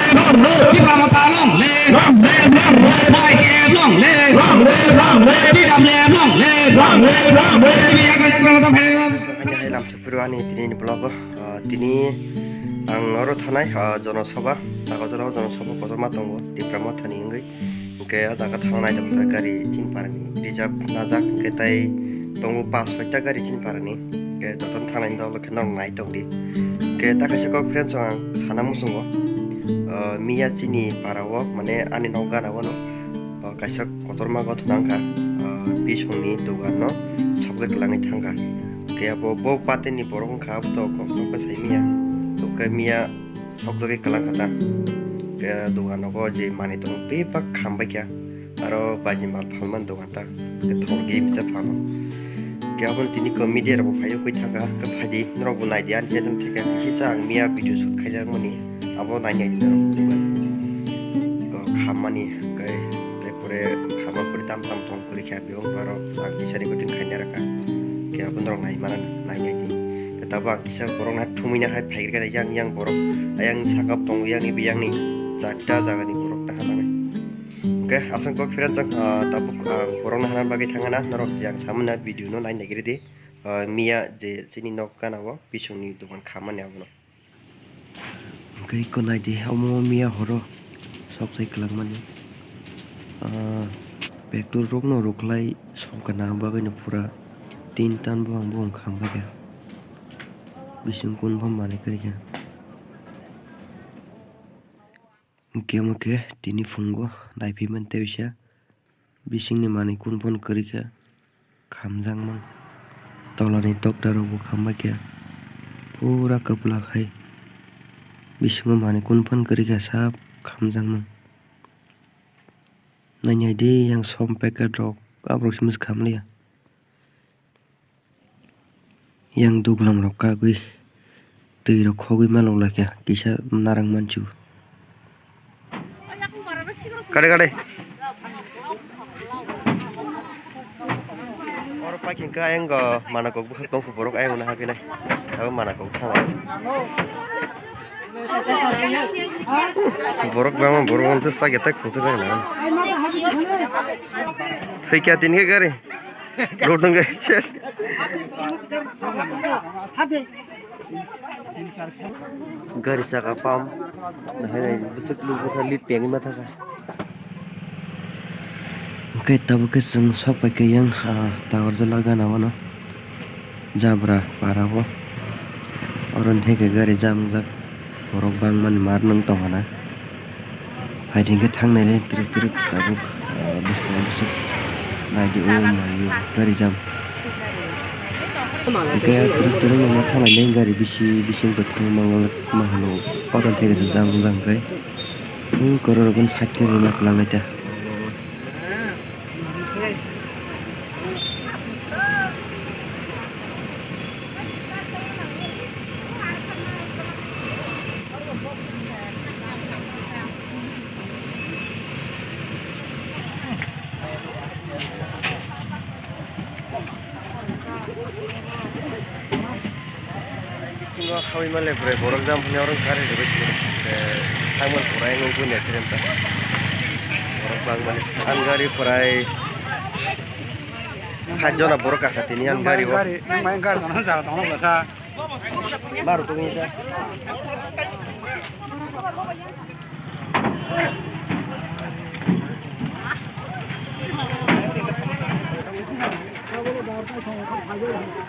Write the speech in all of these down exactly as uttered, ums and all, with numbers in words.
Tipra Motha long live! Long live, long live! Y T F long live! Long live, long live! T W F long live! Long live, long live! Tipra Motha phailai long. Ani hai lamsa phuru ani tini ni vlog o, ah, tini ang oro thanai, ah, Jonosabha, Agartala o Jonosabha kotorma tongo, Tipra Motha ni wngwi. Hwnkhe o jaga thangnai tongkha gari chini parani reserve najak, hwnkhe tai tongo pas soita gari chini parani. Hwnkhe jotono thangnai dol khe norok nai tongdi. Hwnkhe ta kaisa kok friends ang sana muchungo, ah, miya chini para o mane ani nok gana o no, ah, kaisa kotorma gotho nangkha, ah, bisongni dogan no sokjak kwlangwi thangkha. Hwnkhe abo bo pateni borok wngkha abo to kok nokha sai miya. Hwnkhe miya sokjagwi kwlang kha ta. Khe dogan nogo je manwi tongo bebak kham bai kha. Aro baji mal phalmani dogan ta. Khe thorgi misa phano. Khe aboni tini kok media rok bo phaiwi kwi thangkha. Khe phaidi norok bo naidi ani channel theke kisa ang miya video shoot khaijak mani. Abo nainai di norok dogan. Kok khammani khe tai pore khamma pore tam tam tong. Pori kha biyong baro ang kisa recording khaina rwkha. Khe abo norok nai mana nai nai di. Khe tabuk ang kisa borok na thumui na hai phai rwkha yang yang borok. Ayang sakap tongo yang ni biyang ni chatta jaga ni borok ta ha tanai. Hwnkhe aswk kok phira jak, ah, tabuk ang borok na hana bagwi thangana norok je ang samani video no nai nai giri di. Ah, miya je chini nok gana o bisong ni dogan khamani abono. Hwnkhe eko naidi, omo miya horo sok sai kwlangmani. Ah, pektur rokno rwkhlai sokgana bagwino pura tin tan bo ang bo wngkha, hwnkhe bising kun bo manwi kwrwikha. Hwnkhe omo khe tini phungo naiphi mantei bisa. Bisingni manwi kun phano kwrwi kha, khamjakmang. Tolani toktarokbo khambai kha, pura kwplak hai. Bisingo manwi kun phano kwrwi kha, sap khamjakmang. Nainai di, yang som packet rok, aborok se masa khamliya. Yang duglam rok kagwi twi rok khogwi malok lai kha, kisa narang manchu. Kare kare. Oro paking kha ayang go mana kok bwkhak tong kho borok ayang no hapinai. Abo mana kok thang. Borok bangma borok wngkha sak ya tak khungsa gari na. Thwi kya tin khe gari. Road wngkha ses. Gari saka pam. Nahai nai bwswk nukgo kha lit pengwi ma thangkha. Hwnkhe tabuk khe chwng sok pai kha yang, ah, Tawarjala gana o no. Jabra para o. Oro ni theke gari jam wngjak. Borok bangmani mar nung tongkha na. Phaidi hwnkhe thangnai le twrwk twrwk tabuk, ah, bwskango bwswk naidi o maio gari jam. Hwnkhe twrwk twrwk no ma thangnai le gari bisi bising to thang mango ma hino oro theke jam wngjak hwnkhe. Korok rok side khe rwna kwlangnai ta. Bisingo habwi manle bwrwi borok jam hwnwi oro gari rwgwi tongmani. Tei thangmani pura ayang nukgwi naikhe ta. Borok bangmani ang gari pura sat jona borok kakha tini ang gari o. Gari, nang mai gari tongna jaga tongna bwsa. Bar tongwi ta.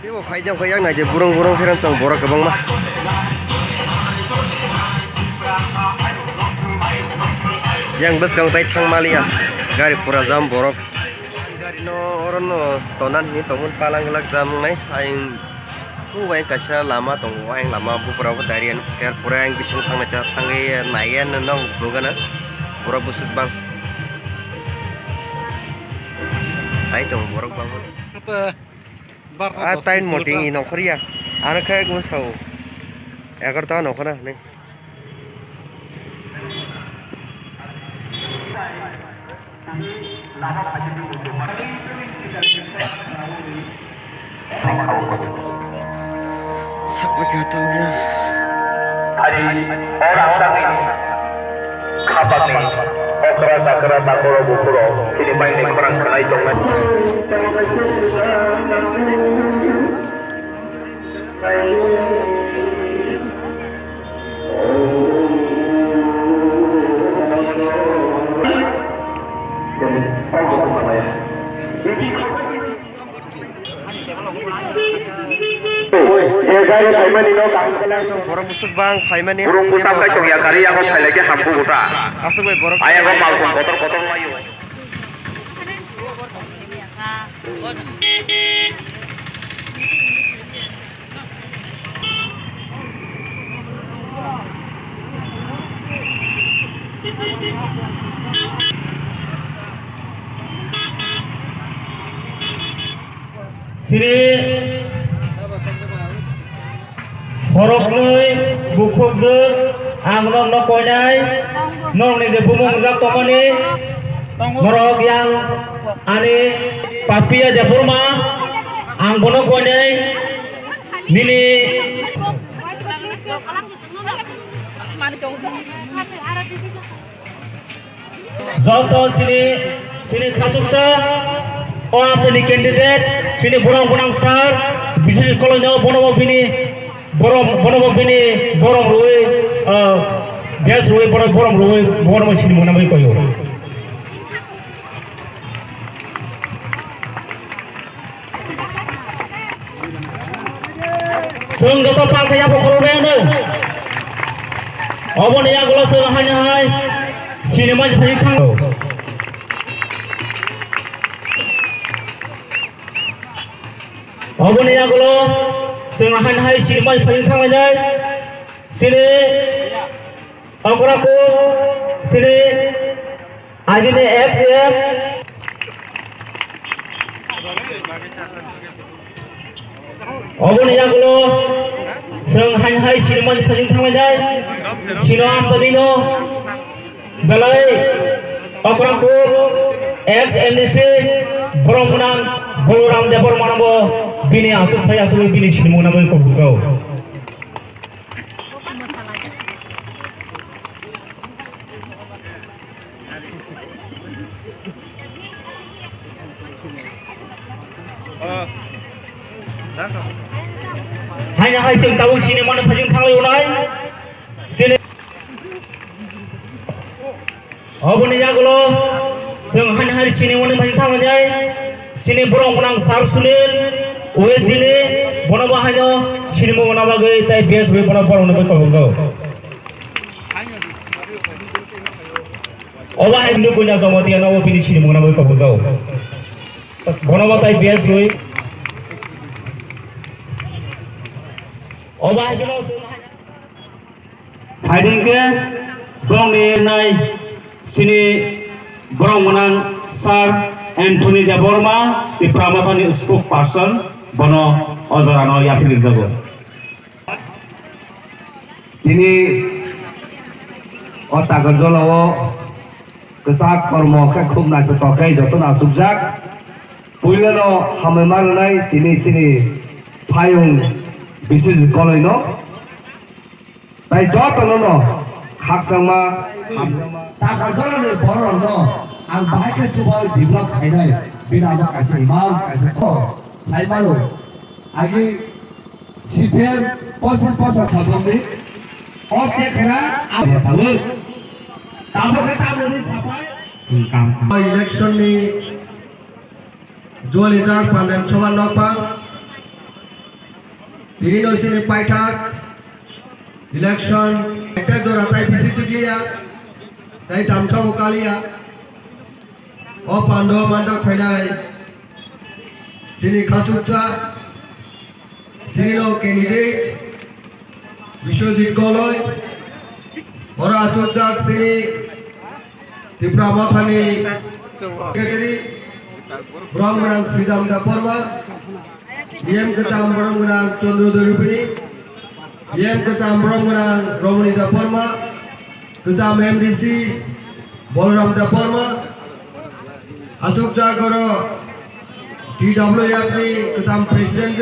Teibo phaijak phai yang naidi burung burung pheran chwng borok kwbangma. Yang bwskang tai thang maliya gari pura jam borok. Gari no oro no tonan hinwi tongmani palang glak jam wngnai ayang. O ayang kaisa lama tongo, ayang lama buphura o dari ani pore ayang bising thangnai ta thangwi naiya nw nw nukgana borok bwswk bang. Hai tongo borok bangmani. Ah, tain moti ni nongkhor ya. Ano khe gusao egarta nongkhor na hinwi. Sakbai kha tong ya. Hari orang tangwi. Okra chakra takoro bukhuro chini bai ni khorang khanai tongnai. Borok bwswk bang phaimani. Burung bwsa khai tong ya, kari yago phailai khe hambu bwsa. Aswk bai borok. Ayago malkhung kotor kotor laio. Sini khoroknwi bukhukjwk ang nokno koinai, nokni je bumung wngjak tongmani, norok yang ani Papiya Debbarma, ang bono koinai, nini joto sini, sini khachuksa, o amtani candidate, sini borok gwnang sir, bising koloino bonobo bini borom, bonobo bini borom rwi, ah, gas rwi, borom, borom rwi, bonobo sini mwnamwi koyo. Chwng joto pal khe yapha khoroknai ano. Oboni yagulo chwng haino hai sinimani phai thang. Oboni yagulo chwng haino hai sinimani phai thanglainai. Sini Okra kuk, sini agini F M. Oboni yagulo chwng haino hai sinimani phai thanglainai. Sino amtani no belai okra kuk ex M D C borom gwnang Balaram Debbarma no bo bini aswk khai aswk bini sinimung nangwi kobokjao. Haino hai chwng tabuk sinimani phai thang lai unai. Sini. Oboni yagulo chwng haino hai sinimani phai thang lai. Sini borok gwnang Sir Sunil, O S D ni, bono bo haino sinimung nangma bagwi tei B S B bono borok nangwi kobokjao. Obo hai Hindu Punya Jamatia no bini sinimung nangwi kobokjao. Bono bo tai biyas rwi. Obo hai bono. Phaiding khe bongni nai sini borok gwnang Sir Anthony Debbarma, Tipra Mothani spokesperson, bono o jorano yaphi rijak o. Tini o Takarjala o kwchak kormo khe khub naithotok khe jotono achukjak. Puilano hambai ma rwnai tini chini phaiyung Biswajit Koloino. Tai jotono no khakchangma hamjakma. Takarjalani bororokno ang bahai khe chubaui develop khainai, bini abo kaisa imang kaisa kok khlai mano. Agi C P M pochis bosor khabangni o chekhera abo tabuk. Tabuk khe tabukni sapai. Election ni dualijak Pandan Soman Nokpang. Tini no sini paithak election ekta jora tai bisi tikliya, tai tamsa bo kaliya. O pando manjak phainai chini khasuksa, chini no candidate Biswajit Koloi, oro achukjak chini Tipra Mothani Secretary, borok gwnang Sridham Debbarma, E M kwcham borok gwnang Chandra Dorupini, E M kwcham borok gwnang Romani Debbarma, kwcham M D C Balaram Debbarma, achukjak oro T W F ni kwcham President,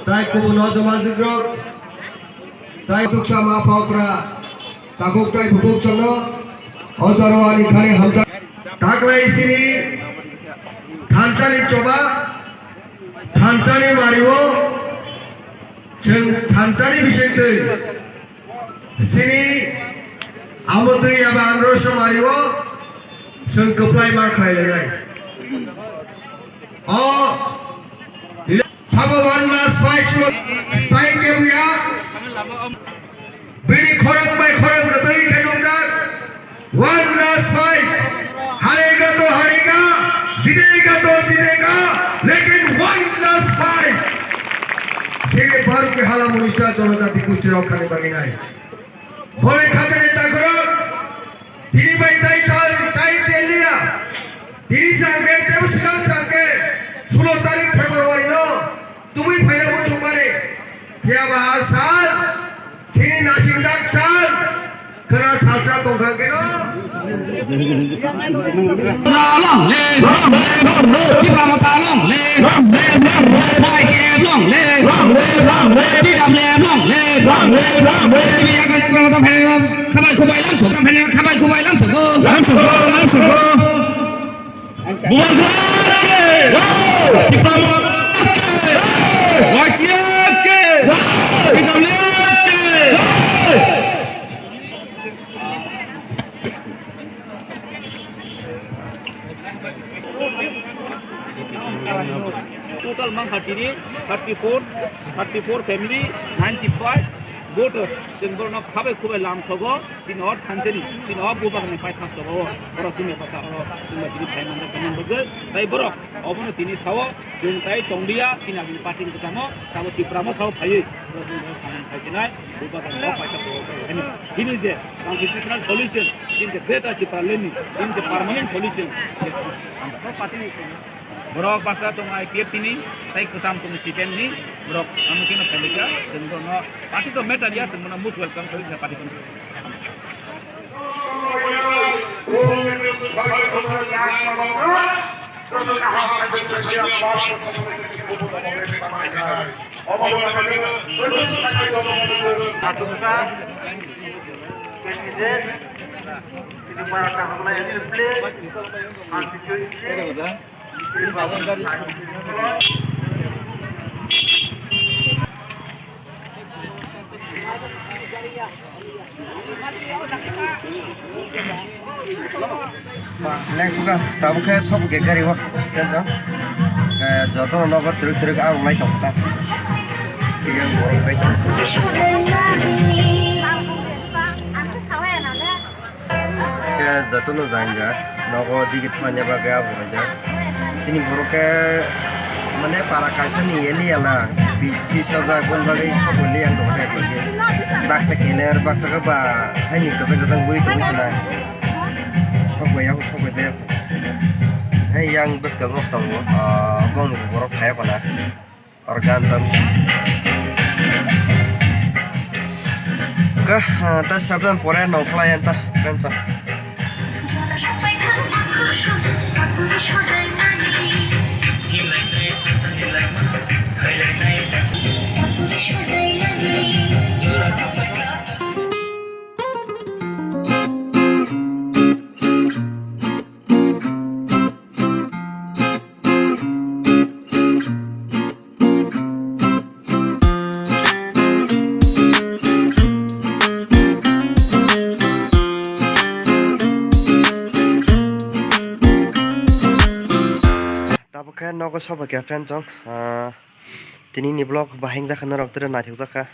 tai kubun o joma jikrok, tai tuksa ma phaukra, tabuk tai bubuk chwngno, O jora ani thani hamjak. Taklai sini thansa ni choba, thansa ni mario, chwng thansa ni bising twi. Sini amo twi aba andro so mario, chwng kwplai ma khlai lai. O Sabo one last fight, fight ke buya. Bini khorok bai khorok rwtwi khe nukjak. One last fight. Harega to harega, jitega to jitega, lekin one last fight. Sini Bharat ke hala munista jonojati gosti rokha ni bagwi nai. Bole khajani takhorok, tini bai tai tai tai teliya. Tini sangke, tebo sikang sangke, sulo tarik February no, tubui phaina muchung mani. Phiya ba sal, sini nasing dak sal, kena salsa tongkha keno. Long live! Tipra Motha long live! Long live, long live! Y T F long live! Long live, long live! T W F long live! Long live, long live! Tipra Motha phaina khabai khubai lam sokha, phaina khabai khubai lam sokha. Lam sokha, lam sokha! Bubagra ke! Tipra Motha ke! Y T F ke! T W F ke! Total mangkha tini thirty four, thirty four family, ninety five voters. Chwng borokno khabai khubai lam sogo, tini o thanchani, tini o bubagrani paithak sogo, borok chini bwsa oro chwng bai tini phai manjak, phai manjak, tai borok obono tini sao. Chwng tai tonglia, chini agini party ni kwchamo, tabo Tipra Motha o phaiwi, oro chwng samung khai chinai, bubagrani o paithak sogo, chini je constitutional solution, chini je Greater Tipraland ni, chini je permanent solution, borok basa tong I P F T ni, tai kwcham tong C P M ni, borok amo khe no phailika, chwng bono party to matter ya, chwng bono most welcome khlai sa party to. Lengkhuka tabuk khe sop khe gari o tenjong. Joto nogo twrwk twrwk ang lai tong kha. Tiyang borok bai tong. Khe jotono janja nogo digi thangna bagwi abo hwnjak. Chini borok khe mane para kaisa ni yeli yala bi-, bis rajak boni bagwi sokoli yang tongo de. Baksa keler, baksa khe ba haini kwchang kwchang buri tongwi tongnai. Sokbai ya, sokbai be. Hai yang bwskango tongo, ah, bongni borok phai phana. Organ tam. Ka, ah, ta sabdan pore no khlai anta, friends. Tabuk khe nogo sobai khe friends chong, ah, tini ni vlog bahai wngjakha norok tere naithok jakha,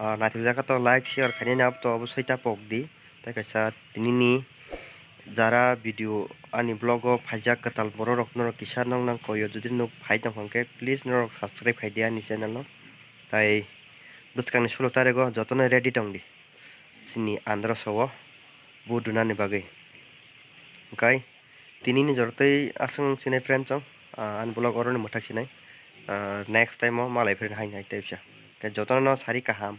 ah, naithok jakha to like share khainani abo to obosoi ta pok di. Tei kaisa tinini jara video ani vlog o phaijak kwtal borok rok norok kisa noknang koi o, jodi nok phai tong kha hwnkhe please norok subscribe khai di ani channel no. Tai bwskang ni sulo tarik o jotono ready tong di chini andro so o vote rwnani bagwi. Hwnkhe tinini jora tei aswk sinai friend chong, ah, ani vlog oro ni mwthak sinai, ah, next time o malai phirwi hai nai tei bisa. Hwnkhe jotono sari kaham.